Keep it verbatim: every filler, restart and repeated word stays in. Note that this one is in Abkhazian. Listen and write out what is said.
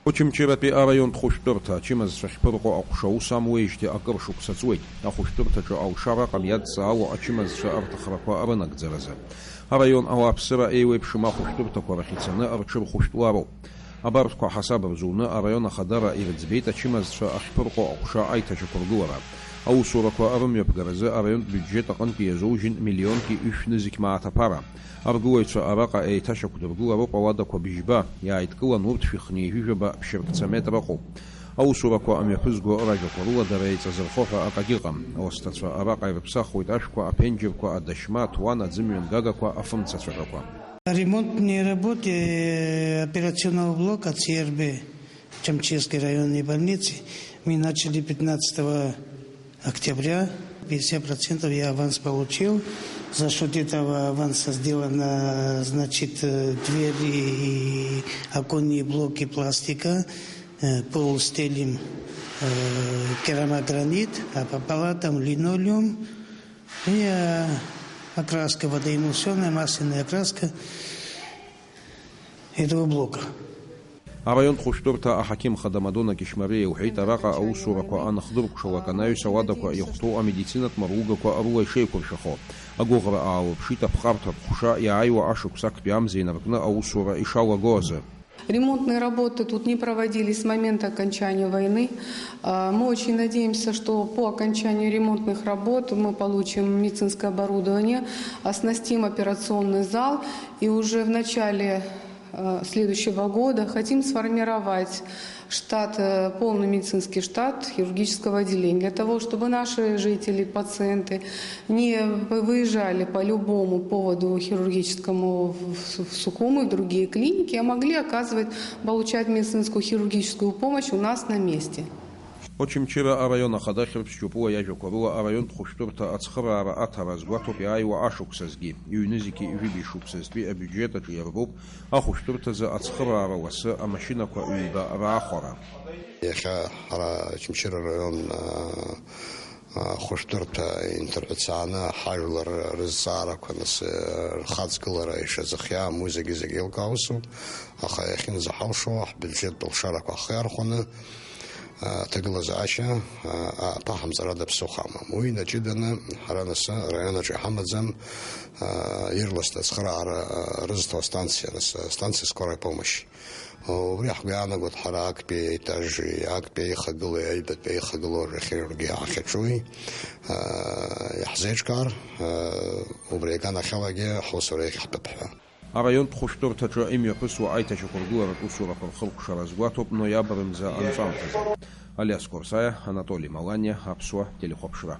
Очамчыратәи араионтә хәышәтәырҭа ачымазцәа ахьԥырҟо аҟәша аус амуеижьҭеи акыр шықәса ҵуеит. Ахәышәтәырҭаҿы алшара аҟам иадҵаало ачымазцәа арҭахрақәа рынагӡаразы. Араион ауааԥсыра еиуеиԥшым ахәышәтәырҭақәа рахь ицаны рҽырхәышәтәлароуп. Абарҭқәа ҳасаб рзуны араион ахадара ирыӡбеит ачымазцәа ахьԥырҟо аҟәша аиҭашьақәыргылара. Аусурақәа рымҩаԥгаразы араионтә биуџьет аҟынтәи иазужьын миллионки ҩышә нызқь мааҭ аԥара. Аргылаҩцәа араҟа еиҭашьақәдыргылароуп ауадақәа быжьба, иааидкылан урҭ шәихнеижәижәаба ԥшьыркца метра ыҟоуп. Аусурақәа амҩаԥызго ражәақәа рыла дара еиҵазырхо ҳәа акагьы ыҟам. Ауасҭацәа араҟа ирыԥсахуеит ашәқәа, аԥенџьырқәа, адашьма, аҭуан, аӡымҩангагақәа, афымцацәаҳәақәа. Ремонтные работы операционного блока ЦРБ Чамчирской районной больницы мы начали пятнадцатого октября. Пятьдесят процентов я аванс получил. За счет этого аванса сделано, значит, э, двери и оконные блоки пластика, э, пол стелим, э, керамогранит, а по палатам линолеум и, э, окраска, водоэмульсионная масляная краска этого блока. Араионтә хәышәтәырҭа аҳақьым хада Мадона Кьышьмариа илҳәеит, араҟа аусурақәа анахдыркәшалак анаҩс ауадақәа иахәҭоу амедицинатә маругақәа рыла ишеиқәыршәахо. Агәыӷра аалырԥшит аԥҟарҭа рҟәша иааиуа ашықәс актәи амза инаркны аусура ишалаго азы. Ремонтные работы тут не проводились с момента окончания войны. А, мы очень надеемся, что по окончанию ремонтных работ мы получим медицинское оборудование, оснастим операционный зал и уже в начале, э, следующего года хотим сформировать штат, э, полный медицинский штат хирургического отделения, для того, чтобы наши жители, пациенты не выезжали по любому поводу хирургическому в, в Сухум и в другие клиники, а могли оказывать, получать медицинскую хирургическую помощь у нас на месте. Очамчыра араион ахада Хьырԥс Џьопуа иажәақәа рыла араионтә хәышәтәырҭа ацхыраара аҭара азгәаҭоуп иааиуа ашықәсазгьы, ҩнызқьи жәибжь шықәсазтәи абиуџьет аҿы иарбоуп ахәышәтәырҭазы ацхыраара ласы амашьынақәа ҩба раахәара. Иахьа ҳара Очамчыра араион, а, а, хәышәтәырҭа инҭырҳәцааны ҳажәлар рызҵаарақәа, нас, а, рхаҵгылара ишазыхиаам, уи зегьы-зегьы еилкаау усуп, аха иахьынӡаҳалшо ҳбиуџьеттә лшарақәа ҳхы иархәаны, а, аҭагылазаашьа, а, а, аҭаҳамҵарада ԥсыхәа амам. Уи инаҷыданы ҳара нас араион аҿы иҳамаӡам, а, ирласны ацхыраара, а, рызҭо астанциа, нас, астанциа скорой помощи. Убри ҳгәы иаанагоит ҳара актәи аетажи, актәи аихагылеи, аҩбатәи аихагылоу жәахьеи ргьы иаахьаҿуи, аа, иаҳзеиҿкаар, аа, убри аганахьалагьы ҳусура иахьаҳтәап ҳәа. Араионтә хәышәтәырҭаҿы имҩаԥысуа аиҭашьақәыргыларатә усурақәа рхыркәшара азгәаҭоуп ноиабр мза анҵәамҭазы. Алиас Қәарсаиа, Анатоли Маланиа, Аԥсуа телехәаԥшра.